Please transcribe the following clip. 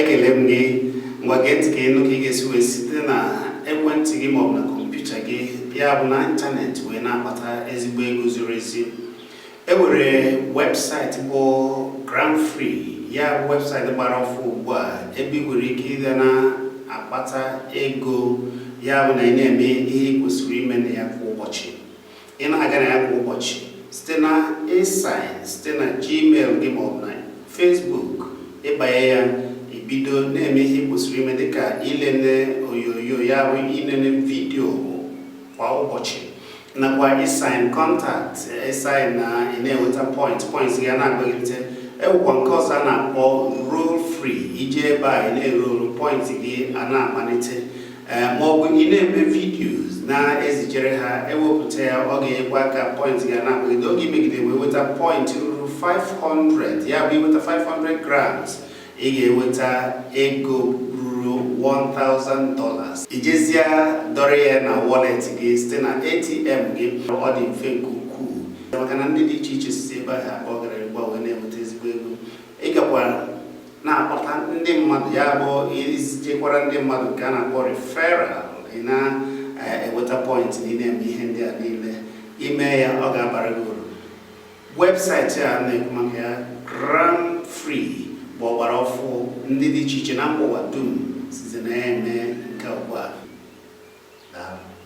Ekele m gị. Ngwa, gee ntị ka ịnụ ka ị ga-esi wee site na ekwentị gị maọbụ na kọmputa gị, ya bụ na ịntanetị, wee na-akpata ezigbo ego ziri ezi. E nwere webụsaịtị bụ Gramfree, ya bụ webụsaịtị gbara ọfụ ugbu a, ebe ị nwere ike ịga na-akpata ego, ya bụ na ị na-eme ihe ị kwesịrị ime na ya kwa ụbọchị. Ị na-aga na ya kwa ụbọchị site na ịsign site na Gmail gị maọbụ na Facebook. Ịbanye ya, ibido na-eme ihe ị kwesịrị ime, dịka ilele onyonyo, ya bụ ilele vidiyo kwa ụbọchị, nakwa ịsign contact. Ịsign na ị na-enweta point, point gị a na-agbagide. Ewukwa nke ọzọ a na-akpọ roll free. Ije ebe a, ị na-eroll, point gị a na-amalite. Ee, ma ọ bụ ị na-eme videos na-ezijere ha, ewepụta ya, ọ ga-enyekwa aka, point gị a na-agbagide. Oge imegide wee nweta point ruru 500, ya bụ iweta 500 grams, ị ga-enweta ego ruru $1000. Ijezie dọrọ ya na wallet gị site na ATM gị. Ọ dị mfe nke ukwuu, maka na ndị dị iche iche si ebe ahụ akpọ gara ugbu a wee na-enweta ezigbo ego. Ị gakwa na-akpọta ndị mmadụ, ya bụ izijekwara ndị mmadụ, nke a na-akpọ referral, ị na-enweta point na ị na-eme ihe ndị a niile. Ime ya, ọ ga-abara gị uru. Webụsaịtị a na-ekwu maka ya, Gramfree, bụ ọgbara ọfụ. Ndị dị iche iche na mba ụwa dum size na ya eme nke ugbu a. Daalụ.